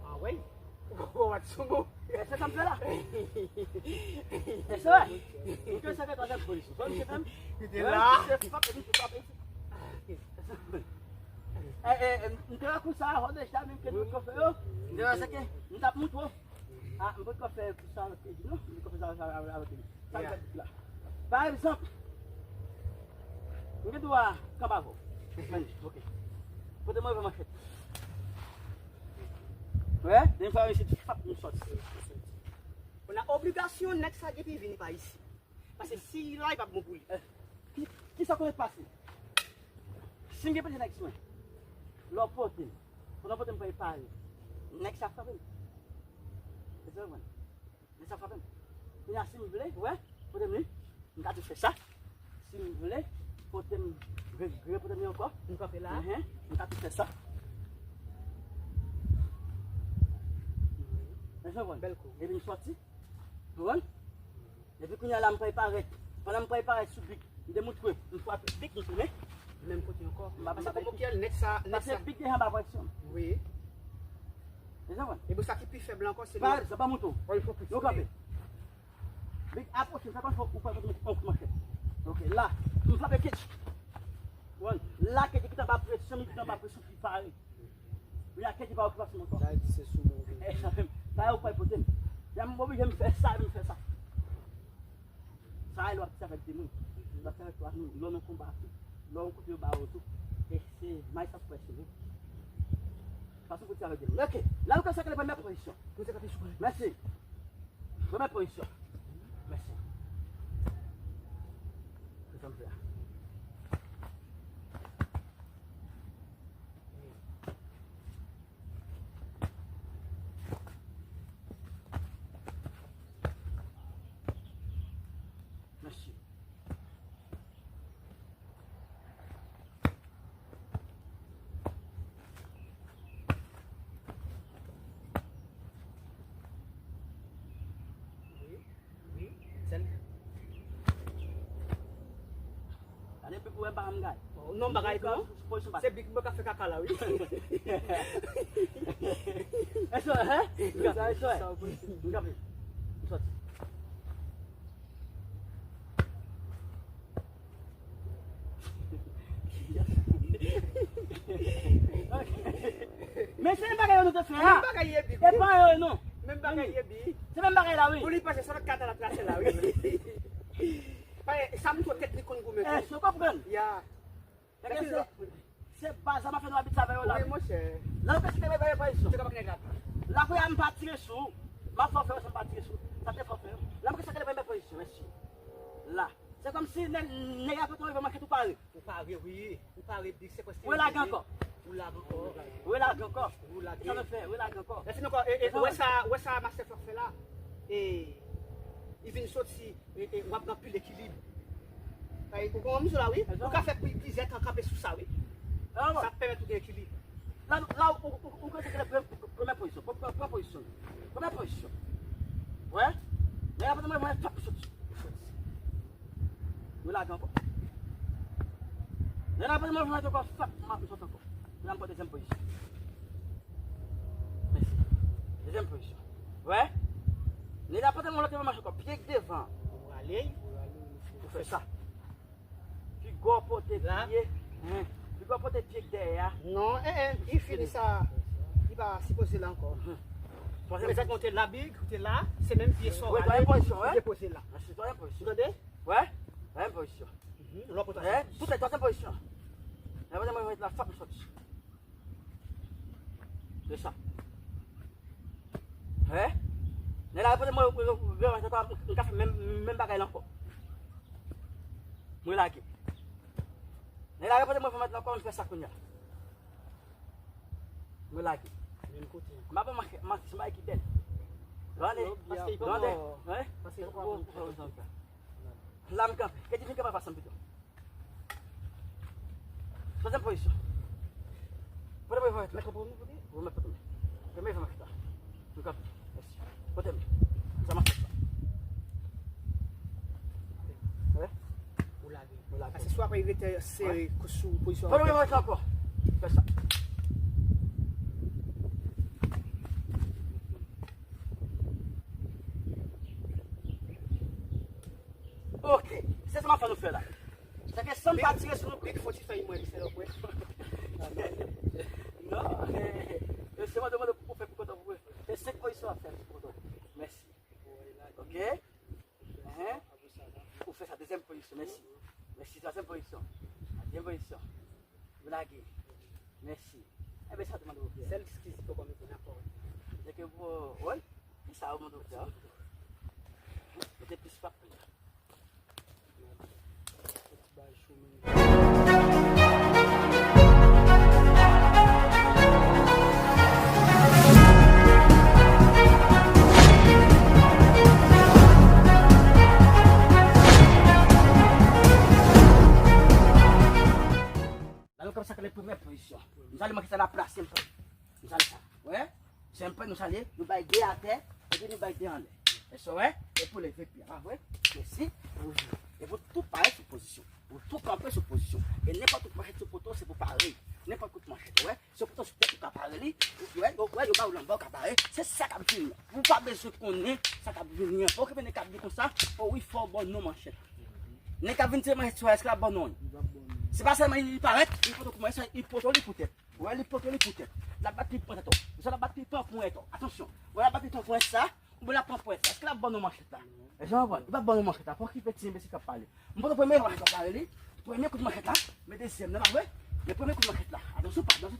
Ah, wi. Ou, ou, Matsumo. E se sa m fè la. E se vre. Ou te sa fè twazyèm pozisyon. Sa misye fè m? Li te la. Misye frape, misye frape. E, e, e, m te wè kou sa, hò deja, menm ke nou kofe yo. M te wè sa ke, m t ap montre w. Ah, m potko fè kou sa avèk li, non? M potko fè sa avèk, avèk, avèk li. Sa m fè la. Pa egzanp, m gen dwa kanpe avè w. Mande, ok. Pote mwen evan manchèt. Wè, dènye fwa, mesye, ti fap, nou sòti. Kounye a obligasyon nèg sa depi vini pa isi. Paske si li la, li p ap bon pou li. Eh, ki, ki sa konnen pase? Si m gen pete nèg sou mwen, lè w pote m, pandan w pote m, pare pare, nèg sa frape m. Èske w konprann? Nèg sa frape m. Kounye a, si m vle, wè, pote m li, m ka tou fè sa. Si m vle, pote m, re, re, pote m li ankò. M kanpe la. Enhen, m ka tou fè sa. Ou konprann? Bèl kou. Epi m sòti. Ou konprann? Epi kounye a la, m pral parèt. Pandan m pral parèt sou big, m demontre, m frape big, m tounen. Menm kote ankò. M pa, m pa, m pa, big deja anba presyon. Wi. Ou konprann? Epi sa ki pi fèb la ankò, se pa, sa pa mouton. Nou kanpe. Big apwoche, sa konn fè ou pa konn on manchèt. Ok, la, m frape ketch. Wan, la ketch ki t anba presyon, li t anba presyon ki pare. Li a ketch pa okipasyon ankò. Sa di se sou move. E sa menm. Sa yo pral pote m. Ya m oblije m fè sa, m fè sa. Sa e lè w ap di avèk de moun. Lè w ap di avèk twa moun, lè w nan konba tou. Lè w kote yo ba ou tou. E se may sa pwè se vre. Fason pou di avèk de moun. Ok, la nou ka sakre premyè pozisyon. Mèsi. Premyè pozisyon. Mèsi. Se sa m fè a. Mèsi. Wi, wi. Sèl. Gade bik ou wè pa m gay. Non, bagay non. Se bik mwen ka fè kaka la, wi. Eso, hein? Eso, hein? M sòti. Men se menm bagay yo nou te fè a. Menm bagay ye bi. E pa yo non. Menm bagay ye bi. Se menm bagay la, wi. Pou li pase sou lòt kat la trase la, wi. Paske sa m twò tèt li konn goumen. Èske w konprann? Ya. Paske se, se baz la m ap fè nou abitye avè yo la, wi, wi. Monchè. La, nou pèse te bay pozisyon. Te kapab nèg la. La, kounye a m pa tire sou ou. M ap fè w fè yo san m pa tire sou ou. Sa te fè w fè yo. La, m pèse te bay pozisyon, mèsi. La. Se kòmsi nèg, nèg la pote yon manchèt ou pare. Ou pare, wi. Ou pare, big, se kwè se. Ou lage ankò. Ou lage ankò. Ou lage ankò. Ou lage. Sa nou fè, ou lage ankò. Lè fini ankò, e, e, ou wè sa, ou wè sa Master Fè fè la. E, li vin soti, e, e, w ap nan pil ekilib. Ay, ou konprann mizik la, wi. Ou ka fè pli-, plizyè tan kanpe sou sa, wi. Sa ap pèmèt ou gen ekilib. La, la, ou, ou, ou, ou konsantre premyè, premyè pozisyon. Pran, pran, pran pozisyon. Premyè pozisyon. Wè? Lè y ap mwen, mwen, fòk ou soti. Ou soti. Ou lage ankò. Lè y ap mwen, mwen, mwen, ankò, fòk mwen, mwen soti ankò. Lè m pran dezyèm pozisyon. Mèsi. Dezyèm pozisyon. Wè? Lè y ap mwen, lòt mwen, ankò. Pye k devan. Ou rale. Ou fè sa. Piga w pote pye. Piga w pote pye k dèyè a. Non, eh, eh, li fini sa. Li pa sipoze la ankò. Twazyèm. Egzakteman, ou te la, big, ou te la, se menm pye sa w ale, ou depoze la. Mèsi, twazyèm pozisyon. Ou tande? Wè? Twazyèm pozisyon. Lè w pran twazyèm pozisyon. Tout se twazyèm pozisyon. Lè w pran twazyèm pozisyon, la, fòk m soti. Se sa. Wè? Nèg la repoze mwen, mwen, mwen, mwen, mwen, mwen ka fè menm, menm bagay la ankò. Mwen lage. Nèg la repoze mwen, mwen, mwen, ankò, mwen fè sa kounye a. Mwen lage. Menm kote. M ap manke, manke, se bagay ki bèl. Gade, gade, wè? Paske li pa bon. La m kanpe. Kèt di vin kanpe anfas mwen pito. Twazyèm pozisyon. Pote mwen, pote mwen. Mèt konprann nou pote? Ou mèt pote mwen. Premye fè m ak sa. Nou kanpe. Mèsi. Pote mwen. Sa m ap fè sa. Wè? Ou lage. Ou lage. Paske si w ap rete sere sou pozisyon. Pote mwen, pote mwen ankò. Fè sa. Ok. Se sa m ap fè nou fè la. Sa ke san m pa tire sou nou. Big fò ti fèy mwen, se lòk, wè. Non, eh, eh, se mande, mande pou fè pou kontan pou mwen. Se senk pozisyon ap fè pou kontan. Mèsi. Ok? Hein? Ou fè sa, dezyèm pozisyon, mèsi. Mèsi, twazyèm pozisyon. Katriyèm pozisyon. Ou lage. Mèsi. Enben, sa te mande pou fè. Sèl eskiz ki poko mete nan kò. Se ke pou, wi. Ki sa ou mande pou fè? Mete plis pap. La nou kòmanse ak le premye pozisyon. Nou sale manke sa la plase, nou sale. Nou sale sa. Wè? Se yon pè nou sale, nou bay de atè. vini bay de anlè. Èske w wè? E pou leve pye a, pa vre? Mèsi. E pou tou pare sou pozisyon. Pou tou kanpe sou pozisyon. E nenpòt kout manchèt sou poto, se pou pare. Nenpòt kout manchèt, ou wè? Se poto sou poto ou ka pare li. Ou wè, ou wè, yo ba ou lanbè, ou ka pare. Se sa k ap vini. Ou pa bezwen konnen sa k ap vini an. Pa okipe nèg k ap vin konsa. O wi, fò w ba w non manchèt. Nèg k ap vin tire manchèt sou w, èske l ap ba w non? Se pa sèlman li parèt, li poto kouman, li poto li pou tèt. Wè, li poto li pou tèt. L ap bat li pou tèt, ou. Misye l ap bat li pou ponyèt, ou. Atansyon. Wè, l ap bat li pou ponyèt sa. Oubyen l ap pran ponyèt sa. Èske l ap ba w non manchèt la? Èske w konprann? Li p ap ba w non manchèt la. Pa okipe ti enbesil k ap pale. M poto premye manchèt k ap pale li. Premye kout manchèt la. Men dezyèm nan, pa vre? Men premye kout manchèt la. Atansyon, pa danse,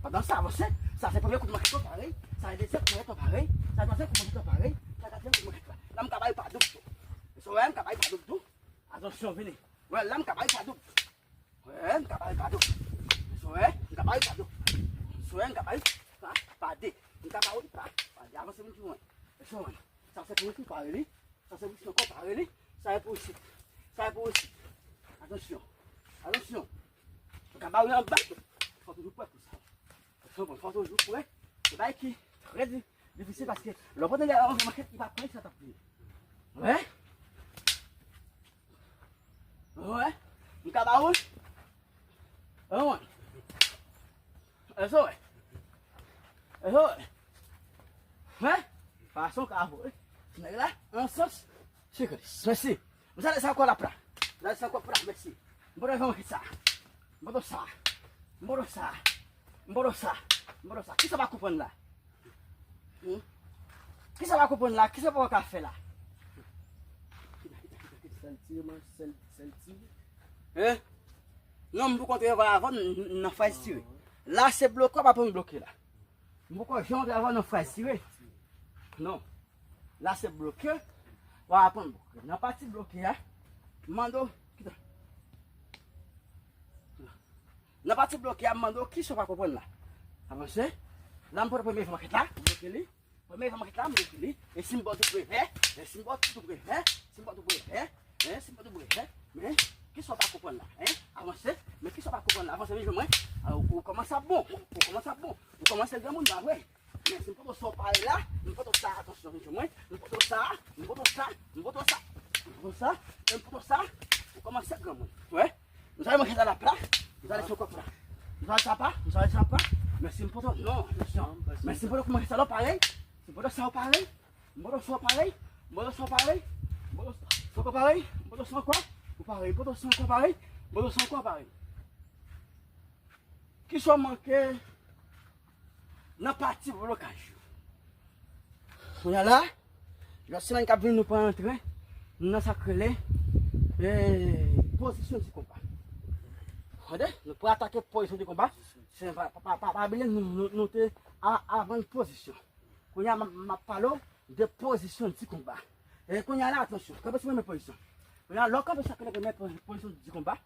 pa danse, avanse. Sa se premye kout manchèt la, parèy. Sa se dezyèm kout manchèt la, parèy. Sa se twazyèm kout manchèt la, parèy. Sa se katriyèm kout manchèt la. La, m ka ba li pa doub tou. Èske w wè, m ka ba li pa doub tou. Atansyon, vini. Wè, la, m ka ba li pa doub. Wè, m ka ba li pa doub. Wè, m ka ba li pa doub. Wè, m ka ba li pa, pa de. M ka ba li pa, pa de. Avanse vin sou mwen. Èske w wè? Sa se pou isit, pare li. Sa se pou isit ankò, pare li. Sa se pou isit. Sa se pou isit. Atansyon. Atansyon. M ka ba li anba. Fò toujou prè pou sa. Fò, fò toujou prè. Se bagay ki trè di-, difisil paske lè w pa tande yon manchèt, li pa konnen sa t ap vini. Wè? Wè? M ka ba ou l? Wè? Èske w wè? Èske w wè? Wè? Fason ka voye. Nèg la, an sans. Sikris. Mèsi. M sale sa ankò la pra. M sale sa ankò pra, mèsi. M poto fè manchèt sa. M poto sa. M poto sa. M poto sa. M poto sa. Kisa w pa konprann la? Hmm? Kisa w pa konprann la? Kisa w pa ka fè la? Sèl tire, man, sèl, sèl tire. Hein? Non, m pou kontre avan n-, n-, nan faz tire. La, se bloke, w ap aprann bloke la. M poko janm antre avè w nan fraz tire. Non. La se bloke. W a aprann bloke. Nan pati bloke a, m mande w, kite. Nan pati bloke a, m mande w kisa w pa konprann la. Avanse. La m pote premye manchèt la, m bloke li. Premye manchèt la, m bloke li. E si m ba w tout revè, e si m ba w tout revè, si m ba w tout revè, e si m ba w tout revè, men kisa w pa konprann la, en? Avanse, men kisa w pa konprann la, avanse vin jwenn mwen. A, ou, ou kòmanse ap bon, ou kòmanse ap bon, ou kòmanse granmoun, pa vre? Men si m poto sa w pare la, m poto sa, atansyon, vin jwenn mwen, m poto sa, m poto sa, m poto sa, m poto sa, m poto sa, ou kòmanse granmoun, wè? M sale manchèt la la pra, m sale sa ankò pra. M sale sa pra, m sale sa pra. Men si m poto, non, non. Men si m poto kòmanse sa la parèy, si m poto sa w parèy, m poto sa w parèy, m poto sa w parèy, m poto sa w parèy, m poto sa w ankò, ou parèy, m poto sa w ankò parèy, m poto sa w ankò parèy. Kisa w manke nan pati blokaj yo? Kounye a la, lòt semèn k ap vini, nou pral antre nan sa k rele, eh, pozisyon di konba. Tande? Nou pral atake pozisyon di konba. Se pa, pa, pa, pa bliye, nou, nou, nou te a, avan pozisyon. Kounye a, m, m ap pale w de pozisyon di konba. E kounye a la, atansyon, kanpe sou premye pozisyon. Kounye a, lè w kanpe sou sa k rele premye pozi-, pozisyon di konba,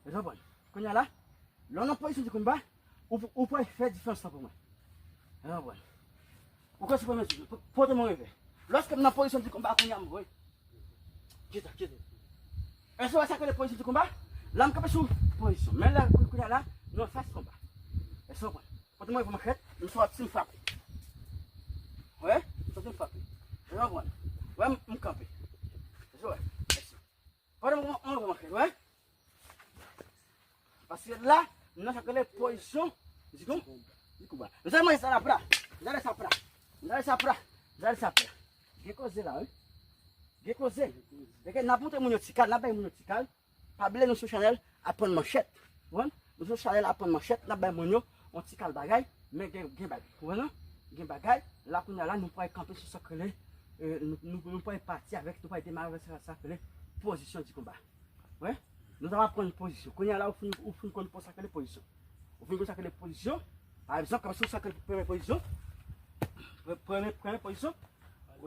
ou konprann? Kounye a la, lè w nan pozisyon di konba, ou, ou pral fè diferans lan pou mwen. Ou konprann? Ou kanpe sou premye pozisyon, po-, pote mwen revè. Lòske m nan pozisyon di konba, kounye a m voye. Kite, kite. Èske w wè sa k rele pozisyon di konba? La, m kanpe sou pozisyon. Men la, kou-, kounye a la, nou an faz konba. Èske w konprann? Pote mwen revè manchèt, m sòti m frape. Wè? M sòti m frape. Èske w konprann? Wè, m, m kanpe. Èske w wè? Mèsi. Pote mwen revè manchèt, wè? Paske la, m nan sa k rele pozisyon di kon-, di konba. M sale manchèt sa la pra. M sale sa pra. M sale sa pra. M sale sa pra. Gen koze la, wi. Gen koze. Gen koze. N ap montre moun yo ti kal, n ap bay moun yo ti kal. Pa bliye nou sou chanèl Aprann Manchèt. Ou konprann? Nou sou chanèl Aprann Manchèt, n ap bay moun yo yon ti kal bagay, men gen, gen bagay. Ou konprann non? Gen bagay. La kounye a la, nou pral kanpe sou sa k rele, eh, nou, nou, nou pral pati avèk, nou pral demare avèk sa, sa k rele pozisyon di konba. Wi. Nou t ap aprann pozisyon. Kounye a la, ou fin, ou fin konn pou sa k rele pozisyon. Ou fin konn sa k rele pozisyon. Pa egzanp, kanpe sou sa k rele premye pozisyon. Pre-, premye, premye pozisyon.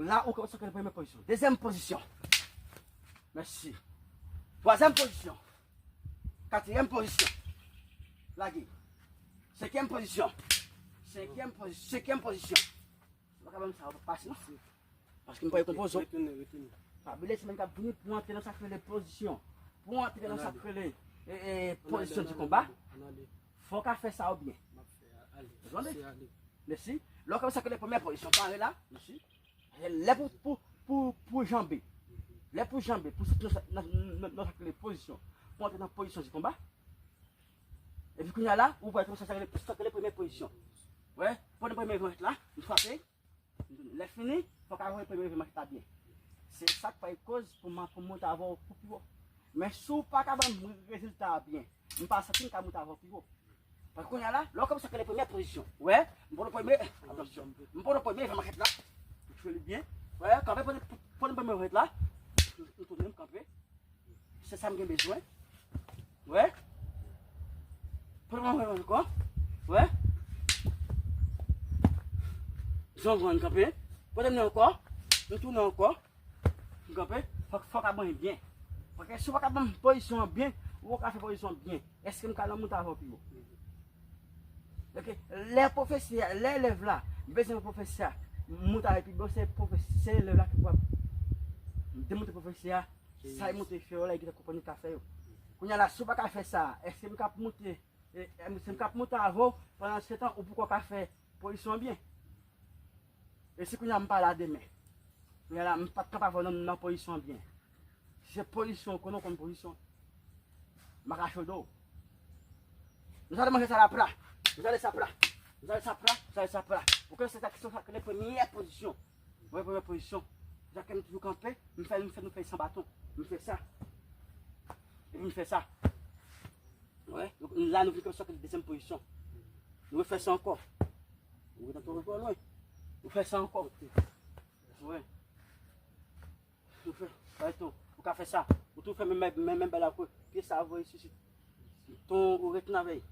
La, ou kanpe sou sa k rele premye pozisyon. Dezyèm pozisyon. Mèsi. Twazyèm pozisyon. Katriyèm pozisyon. Lage. Senkyèm pozisyon. Senkyèm pozi-, senkyèm pozisyon. Ou pa ka ban m sa, ou pa pase, non. Paske m pa konpoze w. Retounen, retounen. Pa bliye semèn k ap vini pou antre nan sa k rele pozisyon. Pou antre nan sa k rele, e, e, pozisyon di konba. Fò w ka fè sa w byen. Ou tande? Mèsi. Lè w ka fè sa k rele premyè pozisyon, pare la. Mèsi. Lè pou, pou, pou, pou janbe. Lè pou janbe, pou sot nan sa, nan, nan, nan sa k rele pozisyon. Pou antre nan pozisyon di konba. Epi kounye a la, ou pral sa k rele, sa k rele premye pozisyon. Wè, pandan premye manchèt la, m frape. Lè fini, fòk avè premye manchèt la byen. Se sa k fè koz pou m, pou m monte avè w pou pi wo. Men si w pa ka ban m rezilta a byen, m pa santi m ka monte avè w pi wo. Paske kounye a la, lè w kòmanse ak premye pozisyon, wè, m pran premye, atansyon, m pran premye manchèt la, m fè li byen, wè, kanpe, pran, pran premye manchèt la, m tounen, m kanpe, se sa m gen bezwen, wè, pran premye manchèt ankò, wè, zon grann kanpe, pran premye ankò, m tounen ankò, M kanpe, fòk, fòk w ka ban m byen. Paske si w pa ka ban m pozisyon an byen, ou pa ka fè pozisyon an byen. Èske m ka nan monte avè w pi wo? Ok, lè pwofesè a, lè elèv la bezwen pwofesè a monte avè l pi wo, se pwofesè, se elèv la ki pral demontre pwofesè a sa l montre fè yo la, li gentan konprann li ka fè yo. Kounye a la, si w pa ka fè sa, èske m ka monte, e, èske m ka monte avè w pandan se tan ou poko ka fè pozisyon an byen? E si kounye a m pa la demen? Kounye a la, m pa t kanpe avè w nan, nan pozisyon an byen. Si se pozisyon w konnen, w konn pozisyon. M pa ka chode w. Nou sale manje sa la pra. Nou sale sa pra. Nou sale sa pra. Nou sale sa pra. Ou konnen se sa ki se sa ki rele premyè pozisyon. Wè, premyè pozisyon. Se sa ke m toujou kanpe. M fè, m fè, nou fè san baton. M fè sa. Epi m fè sa. Wè. Donk, la, nou vin kanpe sou dezyèm pozisyon. Nou refè sa ankò. Ou gentan twò, twò lwen. Ou fè sa ankò. Wè. Ou fè, pa etan, ou ka fè sa. Ou tou fè menm, menm, menm bagay la ankò. Pye sa voye sou, sou ton, ou retounen avè l.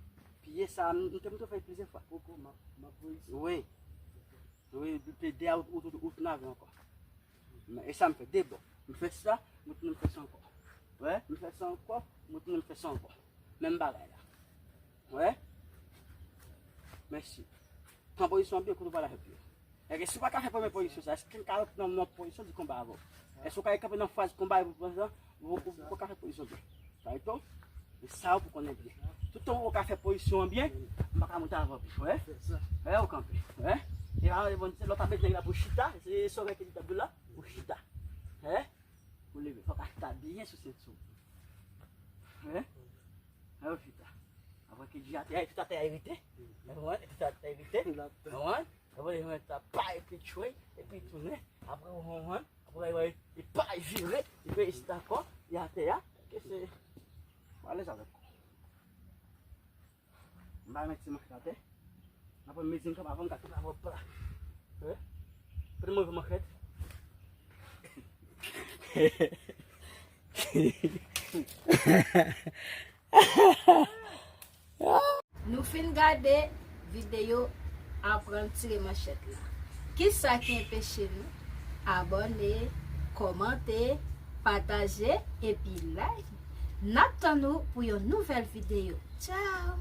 Pye sa, m, m te, m te fè plizyè fwa. Poko, m ap, m ap voye sou. Wi. Wi, pye de a, ou, ou, ou tounen avè l ankò. Men, e sa m fè, de bò. M fè sa, m tounen m fè sa ankò. Wè, m fè sa ankò, m tounen m fè sa ankò. Menm bagay la. Wè. Mèsi. Pran pozisyon byen kote w pral avè pye w. Èske si w pa ka fè premye pozisyon sa, èske m ka rantre nan, nan pozisyon di konba avè w? Èske w ka kanpe nan faz konba epi w pran sa, ou, ou, ou pa ka fè pozisyon byen? Sa etan, e sa ou pou konnen byen. Toutan ou ka fè pozisyon an byen, m pa ka monte avè w pi, wè? Wè, ou kanpe, wè? E a, bon, se lòt ap met nèg la pou chita, se sòvè ki di tab la, pou chita. Wè? Ou leve, fòk achita byen sou senti w. Hein? Hein, ou chita. Apre ki di atè a, tout atè a irite. Ou konprann? Tout atè a irite. Ou konprann? Apre li mete pa epi tchwe, epi tounen. Apre ou konprann? Apre li pa vire, li fè isit ankò, li atè a. Ke se, ou alèz avèk ou. M pa met ti manchèt atè. M ap pran mezi m kanpe avan m ka tounen avè w pla. Wi. Pran move manchèt. Nou fin gade videyo aprann tire manchèt la. Kisa ki enpeche nou abòne, kòmante, pataje epi like? N ap tann ou pou yon nouvèl videyo. Tchao!